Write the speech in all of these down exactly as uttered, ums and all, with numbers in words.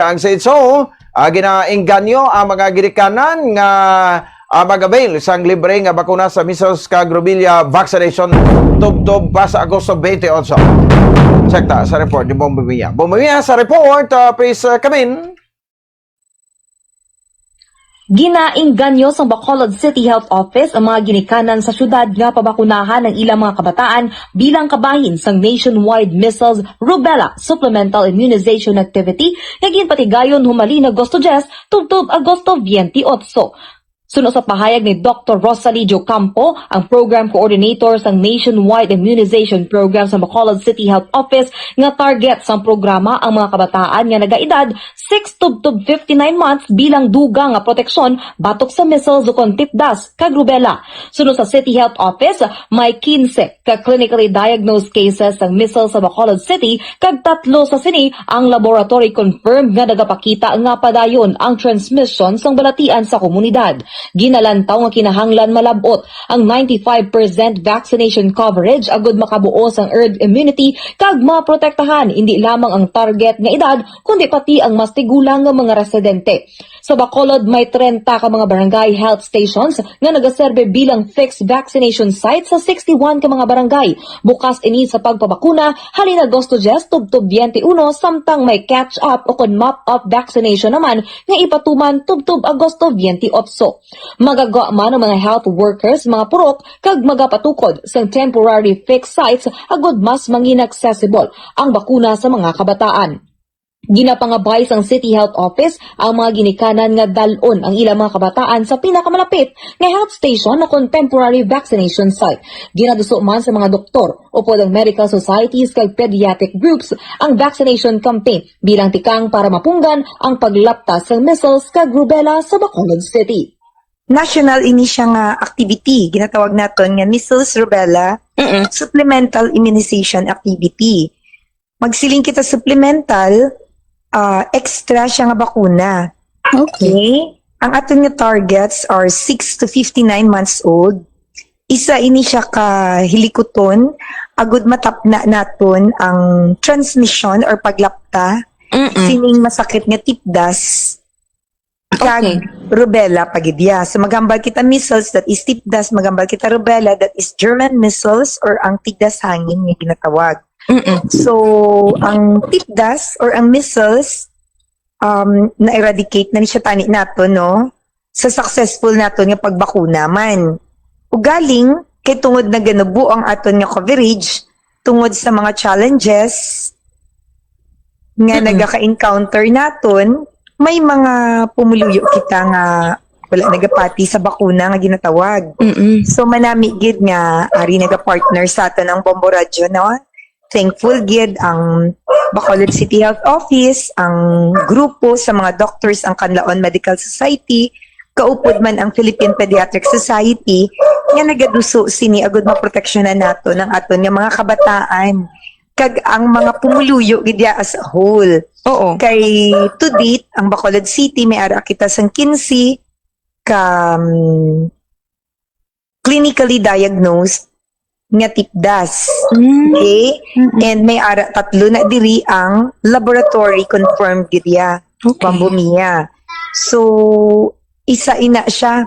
Ang C H O, ah, ginaengganyo ang mga ginikanan nga, ah, mag-avail sang libre nga bakuna sa measles kag rubella vaccination tubtob pa sa Agosto twenty-eight. Check ta sa report ni Bombo Mia. Bombo Mia sa report, ah, please, ah, come in. Ginaengganyo sang Bacolod City Health Office ang mga ginikanan sa syudad nga pabakunahan ang ilang mga kabataan bilang kabahin sang nationwide measles rubella supplemental immunization activity nga ginpatigayon humalin Agosto diyes tubtob Agosto twenty-eight. Suno sa pahayag ni Doktor Rosalie Ocampo, ang program coordinator sang nationwide immunization program sa Bacolod City Health Office, nga target sang programa ang mga kabataan nga nagaedad six tubtob fifty-nine months bilang dugang nga proteksyon batok sa measles ukon tipdas kag rubella. Suno sa City Health Office, may quince ka clinically diagnosed cases sang measles sa Bacolod City, kag tatlo sa sini ang laboratory confirmed nga nagapakita nga padayon ang transmission sang balatian sa komunidad. Ginalantaw nga kinahanglan malab-ot ang ninety-five percent vaccination coverage agud makabuo sang herd immunity kag maprotektahan indi lamang ang target nga edad, kundi pati ang mas tigulang nga mga residente. Sa Bacolod, may trenta ka mga barangay health stations nga nagaserbe bilang fixed vaccination sites sa sixty-one ka mga barangay. Bukas ini sa pagpabakuna halin Agosto diyes tubtob twenty-one, samtang may catch up o kon mop up vaccination naman nga ipatuman tubtob Agosto twenty-eight. Magagwa man ang mga health workers, mga purok, kag magapatukod sang temporary fixed sites agud mas mangin accessible ang bakuna sa mga kabataan. Ginapangabay sang City Health Office ang mga ginikanan nga dal-on ang ilang mga kabataan sa pinakamalapit nga health station o kon temporary vaccination site. Ginaduso man sa mga doktor, upod ang medical societies kag pediatric groups ang vaccination campaign bilang tikang para mapunggan ang paglapta sang measles kag rubella sa Bacolod City. National ini siya nga activity, ginatawag naton nga measles rubella Mm-mm. supplemental immunization activity. Magsiling kita supplemental, ah, extra siya nga bakuna. Okay. Okay? Ang aton nga targets are six to fifty-nine months old. Isa ini siya ka hilikuton, agud matapna naton ang transmission or paglapta Mm-mm. sining masakit nga tipdas kag Okay. rubella pa gid iya. So maghambal kita measles, that is tipdas, maghambal kita rubella, that is German measles or ang tigdas hangin nga ginatawag. Mm-mm. So ang tipdas or ang measles, um, na-eradicate na ni siya tani nato, no? Sa successful naton nga pagbakuna man. Ugaling, kay tungod naganubo ang aton nga coverage, tungod sa mga challenges nga Mm-mm. nagaka-encounter naton, may mga pumuluyo kita nga wala nagapati sa bakuna nga ginatawag. Mm-mm. So manami gid nga ari nagapartner sa aton ang Bombo Radyo, no? Thankful gid ang Bacolod City Health Office, ang grupo sa mga doctors, ang Canlaon Medical Society, kaupod man ang Philippine Pediatric Society nga nagaduso sini agud maproteksyonan naton ang aton nga mga kabataan kag ang mga pumuluyo gid ya as a whole. Oo. Kay to date, ang Bacolod City may ara kita sang quince ka um, clinically diagnosed nga tipdas. Mm. Okay? Mm-mm. And may ara tatlo na diri ang laboratory confirmed gid ya. Okay. Bombo Mia. So, isa ina siya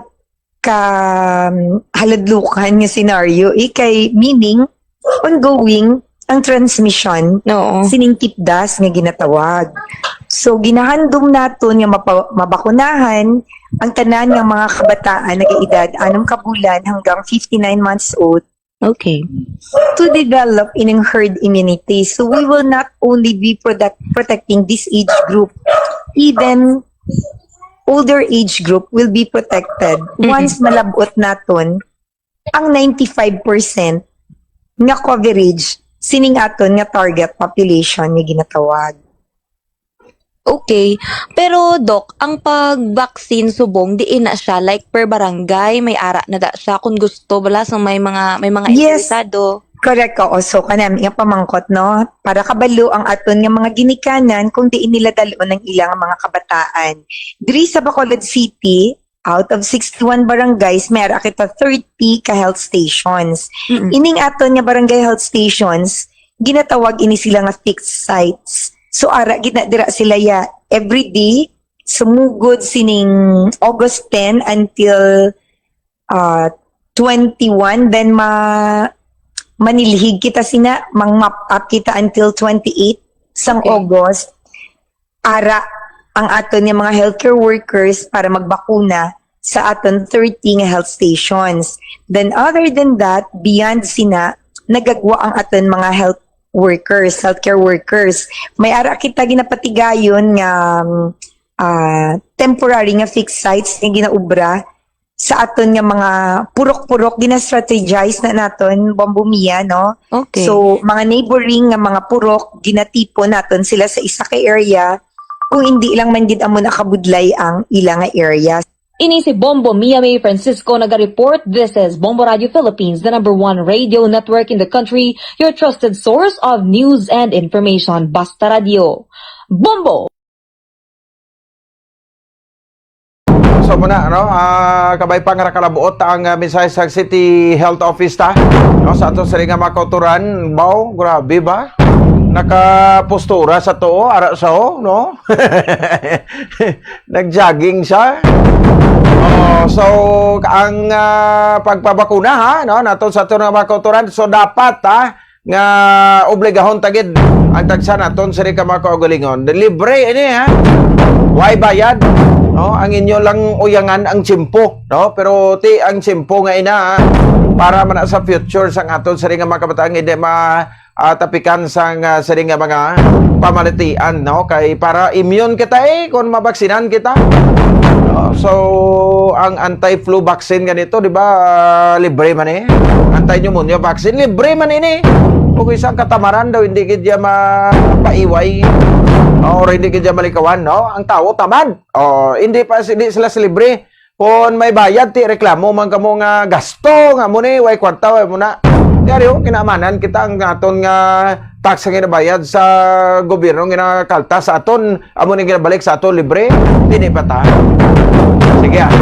ka um, haladlukan nga scenario. Eh, kay meaning, ongoing ang transmission Oo. sining tipdas nga ginatawag. So, ginahandom naton nga mapa- mabakunahan ang tanan nga mga kabataan nag-edad anom ka bulan hanggang fifty-nine months old Okay. to develop ining herd immunity. So, we will not only be product- protecting this age group, even older age group will be protected Mm-mm. once malab-ot naton ang ninety-five percent nga coverage sining aton nga target population nga ginatawag. Okay. Pero, Doc, ang pag-vaccine subong, di ina siya, like, per barangay, may ara na da siya kung gusto, bala, sa may mga, may mga Yes. interesado. Correct, oo. So, kanami nga pamangkot, no? Para kabalo ang aton nga mga ginikanan kung diin nila dalon ang ilang mga kabataan. Diri sa Bacolod City, out of sixty-one barangays, may ara kita thirty ka health stations. Mm-mm. Ining aton nga barangay health stations, ginatawag ini sila nga fixed sites. So, ara gid na dira sila ya every day, sumugod sining August ten until, ah, twenty-one, then ma-, manilhig kita sina, mang mop up kita until twenty-eight sang Okay. August. Ara ang aton nga mga healthcare workers para magbakuna sa aton thirty nga health stations. Then other than that, beyond sina, nagagwa ang aton mga health workers, healthcare workers. May ara kita ginapatigayon nga, um, ah, temporary nga fixed sites nga ginaubra sa aton nga mga purok-purok, gina-strategize na naton, Bombo Mia, no? Okay. So, mga neighboring nga mga purok, ginatipon naton sila sa isa ka area, kung hindi lang man gid amo nakabudlay ang ila nga area. Ini si Bombo Mia May Francisco naga-report. This is Bombo Radio Philippines, the number one radio network in the country, your trusted source of news and information. Basta Radio. Bombo! So muna, ano, ah, kabay pa nga nakalabuot ang, ah, mensahe sa City Health Office ta, no, sa ato sila nga mga kauturan, baw, grabe ba? Nakapostura sa tuo, ara sa o, no? Nag-jogging siya. Oh, so, ang, ah, pagpabakuna, ha, no, nato sa ato nga mga kauturan, so dapat, ha, nga obligahon ta gid ang tagsa naton sini ka mga kaugalingon. Libre ini, ha? Way bayad, no? Ang inyo lang uyangan ang tiyempo, no? Pero ti ang tiyempo nga ina, ha? Para man na sa future sang aton sini nga mga kabataan, hindi ma, ah, tapikan sang, ah, sini nga mga pamalitian, no? Kay para immune kita, eh, kung mabaksinan kita. No? So, ang anti-flu vaccine ganito, di ba, ah, libre man, eh. Anti-pneumonia vaccine, libre man ini. Kung isang katamaran daw, hindi gid niya mapaiway. O, or hindi gid niya malikawan, no? Ang tao, tamad. O, hindi pa, hindi sila sa libre. Kung may bayad, ti reklamo man kamo nga gasto, nga mo ni, way kwarta, way mo na. Kaya rin, kinamanan kita ang aton nga tax nga ginabayad sa gobyerno, nga ginakaltas sa aton, amo ni ginabalik sa aton libre. Hindi pa ta. Sige, ah.